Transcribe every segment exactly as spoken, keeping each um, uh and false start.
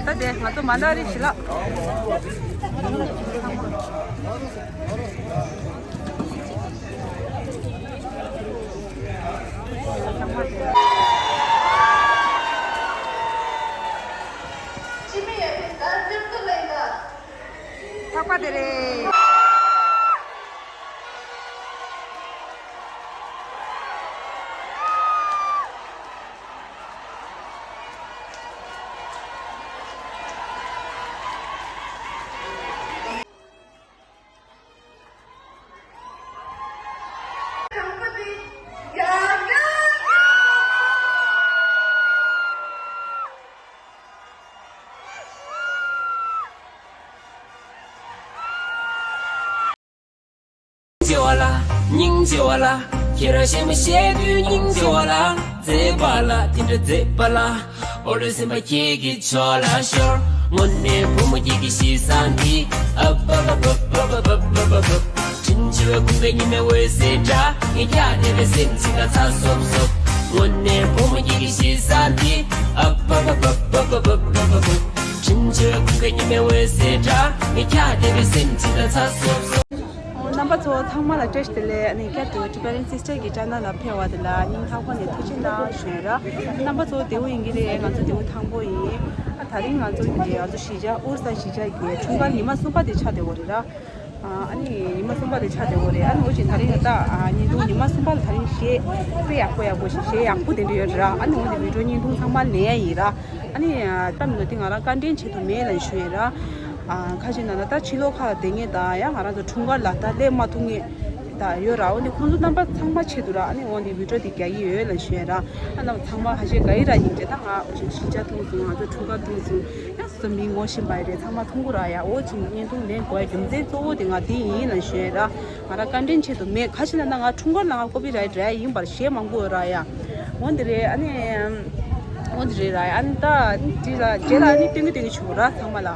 ད་དེ་ང་ཚོ་མ་འདྲ་རེ་ཞིག་ལ། ཚགས་པ་དེ་རེད། སྙིང་རྗེ་བ་ལ། སྙིང་རྗེ་བ་ལ། ཁྱེད་རང་གཞན་མ་བཤད་དུས་སྙིང་རྗེ་བ་ལ། མཛེས་པ་ལ་དེ་འདྲ་མཛེས་པ་ལ། འོ་ལོ་སེམས་པ་ཁྱེད་ཀྱི་ཕྱོགས་ལ་ཤོར། དངོས་གནས་བུ་མོ་ཁྱེད་ཀྱི་གཤིས་བཟང་འདི། ཨ་བ་བ་བ། དྲིན་ཆེ་བའི་ཁུངས་པའི་ཉི་མའི་འོད་ཟེར་འདྲ། ངས་ཁྱེད་བསྡད་པའི་སེམས་ཚིག་ལ་ཚ་སོབ་སོབ། དངོས་གནས་བུ་མོ་ཁྱེད་ཀྱི་གཤིས་བཟང་འདི། ཨ་བ་བ་བ། དྲིན་ཆེ་བའི་ཁུངས་པའི་ཉི་མའི་འོད་ཟེར་འདྲ། ངས་ཁྱེད་བསྡད་པའི་སེམས་ཚིག་ལ་ཚ་སོབ་སོབ། རྣམ་པ་ཚོ་ཚང་མ་ལ་བཀྲ་ཤིས་བདེ་ལེགས། ཨ་ནི་བསྐྱར་དུ་ཊི་བེ་ཊན་སིས་ཊར་གི་ཅེ་ནལ་ལ་ཕེབས་པ་དེ་ལ་སྙིང་ཐག་པ་ནས་ཐུགས་རྗེ་གནང་ཞུ་ཡ་ར། རྣམ་པ་ཚོ་བདེ་པོ་ཡིན་གྱི་རེད། ང་ཚོ་བདེ་པོ་ཐང་པོ་ཡིན། ཨ་དེ་རིང་ང་ཚོ་གི་ང་ཚོ་གཞིས་ཆགས་ཨོ་རི་ས་གཞིས་ཆགས་ཀྱི་འཁྲུངས་སྐར་ཉི་མ་གསུམ་པ་དེ་ཆགས་བསྡད་ཡོད་རེད་ར། ཨ་ནི་ཉི་མ་གསུམ་པ་དེ་ཆགས་བསྡད་ཡོད་རེད། ཨ་ནི་འོ་ཅིག་དེ་རིང་ད་ཨ་བརྙན་ཐུང་ཉི་མ་གསུམ་པ་ལ་དེ་རིང་གཞས་དཔེ་ཡག་པོ་ཡག་པོ་ཞིག་གཞས་ཡག་པོ་དེ་འདྲ་ཡོད་རེད་ར། ཨ་ནི་འོ་དེ་བི་ཌི་ཡོ་བརྙན་ཐུང་ཚང་མ་ལེན་ཡ་ཡིན་ར། ཨ་ནི་ད་མི་ལོ་དེ་ང་རང་བཀའ་དྲིན་ཆེ་དུ་མེད་ལ་ཞུ་ཡ་ར། ཨ་ཁ་ཅིག་ན་ན་ད་ཕྱི་ལོགས་ཁག་ལ་བསྡད་མཁན་དང་ཡང་ང་རང་ཚོ་འཁྲུངས་སྐར་ལ་ད་སླེབས་མ་ཐུབ་མཁན་ད་ཡོད་ར། འོ་ནི་ཁོང་ཚོ་རྣམ་པ་ཚང་མ་ཆེད་དུ་ར། ཨ་ནི་འོ་ནི་བི་ཌི་ཡོ་དེ་རྒྱག་གི་ཡོད་ལ་ཞུ་ཡ་ར། ཨ་ནི་ཚང་མ་ཧ་ཤེ་ག་ཡི་ར་ཡིན་ཏེ་ད་ང་གཞིས་ཆགས་ཐུག་སོང་། ང་ཚོ་འཁྲུངས་སྐར་ཐུག་སོང་། ཡང་སོ་སོ་མི་ངོ་ཤེས་པ་ཡི་རེད། ཚང་མ་མཐོང་གི་ར་ཡ། འོ་ཅིག་བརྙན་ཐུང་ལེན་དགོས་ཡ་རྒྱུ་མཚན་གཙོ་བོ་དེ་ང་དེ་ཡིན་ལ་ཞུ་ཡ་ར། ང་རང་བཀའ་དྲིན་ཆེད་དུ་མེད། ཁ་ཤས་ལ་ན་ང་འཁྲུངས་སྐར་ལ་ང་ཀོ་པི་རའེ་ཊི་རེད་ཡིན་པར་གཞས་མང་པོ་ཡོད་ར་ཡ། འོ་འདི་རེད། ཨ་ནི་འོ་འདི་རེད་ར་ཡ། ཨ་ནི་ད་འདི་ལ་རྗེས་ལ་ཨ་ནི་སྟོན་གི་སྟོན་གི་བྱུང་ར་ཚང་མ་ལ།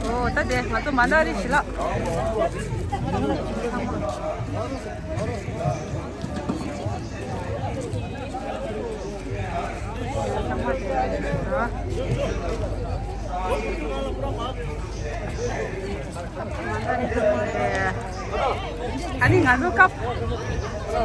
ཨོ། ད་དེ་ང་ཚོ་མན་དཱ་རི་བྱི་ལ། ཨ་ནི་ང་ཚོ་སྐབས།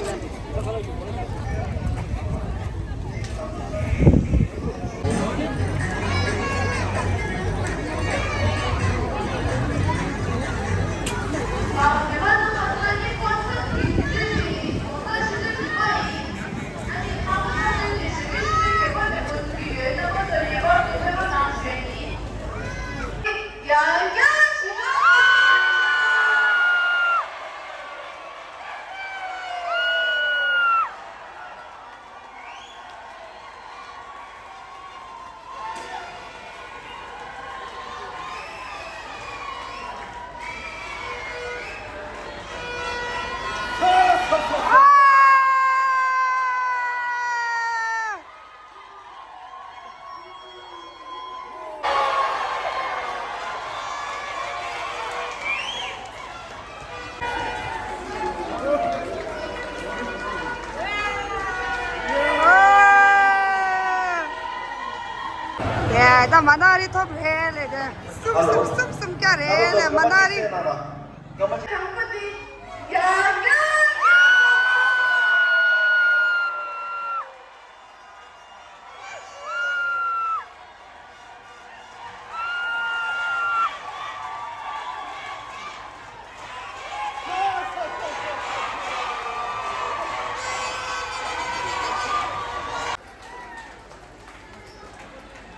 ཡ། ད་མན་དཱ་རི་ཐོབ་རེད་ལེ། ད་གསུམ་གསུམ་གསུམ་གསུམ་བརྒྱ་རེད་ལེ། མན་དཱ་རི།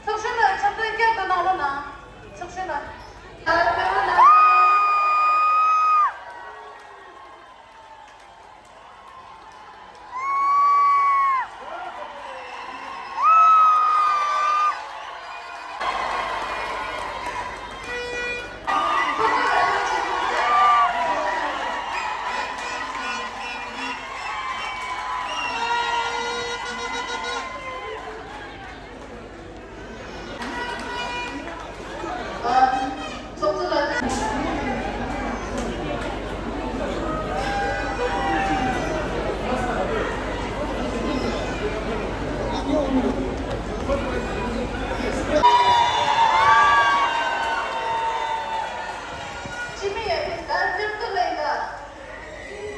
ཚོགས་གཞོན་ལ་ཕྱག་དོན་བསྐྱར་དུ་གནང་རོགས་གནང་། ཚོགས་གཞོན་ལ།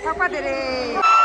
འཕགས་པ་དེ་རེད།